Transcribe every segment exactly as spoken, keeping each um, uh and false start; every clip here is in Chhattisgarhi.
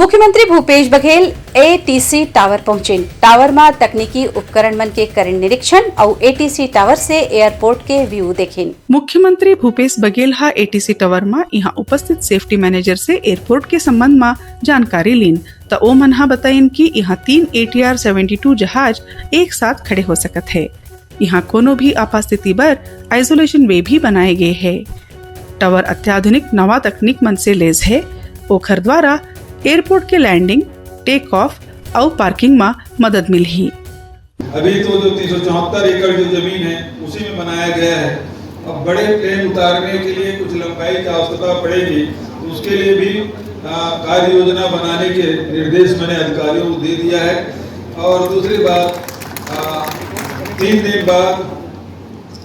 मुख्यमंत्री भूपेश बघेल एटीसी टावर पहुंचिन। टावर म तकनीकी उपकरण मन के करिन निरीक्षण अउ एटीसी टावर से एयरपोर्ट के व्यू देखिन। मुख्यमंत्री भूपेश बघेल ह एटीसी टावर म इहां उपस्थित सेफ्टी मैनेजर से एयरपोर्ट के संबंध म जानकारी लीन, त ओमन ह बताइन कि इहां तीन एटीआर सेवेंटी टू जहाज एक साथ खड़े हो सकत हे। इहां कोनो भी आपात स्थिति बर आइसोलेशन बे भी बनाए गे हे। टावर अत्याधुनिक नवा तकनीक मन से लैस हे, ओखर द्वारा एयरपोर्ट के लैंडिंग, टेक ऑफ अउ पार्किंग म मदद मिलही। अभी तो जो तीन सौ चौहत्तर एकड़ जो जमीन है, उसी में बनाया गया है। अब बड़े प्लेन उतारने के लिए कुछ लंबाई की आवश्यकता पड़ेगी, तो उसके लिए भी आ, कार्य योजना बनाने के निर्देश मैंने अधिकारियों को दे दिया है। और दूसरी बात, आ, तीन दिन बाद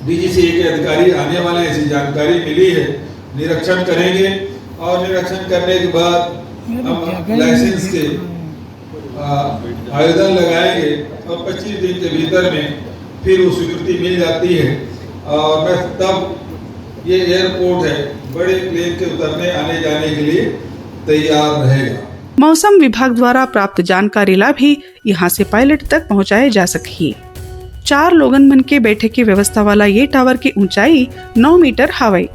डीजीसीए के अधिकारी आने वाले हैं, ऐसी जानकारी मिली है। निरीक्षण करेंगे और निरीक्षण करने के बाद हम लाइसेंस के आ, आवेदन लगाएंगे और पच्चीस दिन के भीतर में फिर वो स्वीकृति मिल जाती है और मैं तब ये एयरपोर्ट है, बड़े प्लेन के उतरने आने जाने के लिए तैयार रहेगा। मौसम विभाग द्वारा प्राप्त जानकारी ला भी यहाँ से पायलट तक पहुँचाए जा सकही। चार लोगन मन के बैठे के व्यवस्था वाला ये टावर के ऊंचाई नौ मीटर हावय।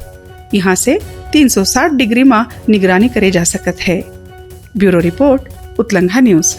यहाँ से तीन सौ साठ डिग्री मा निगरानी करे जा सकत है। Bureau report, Utlangha news.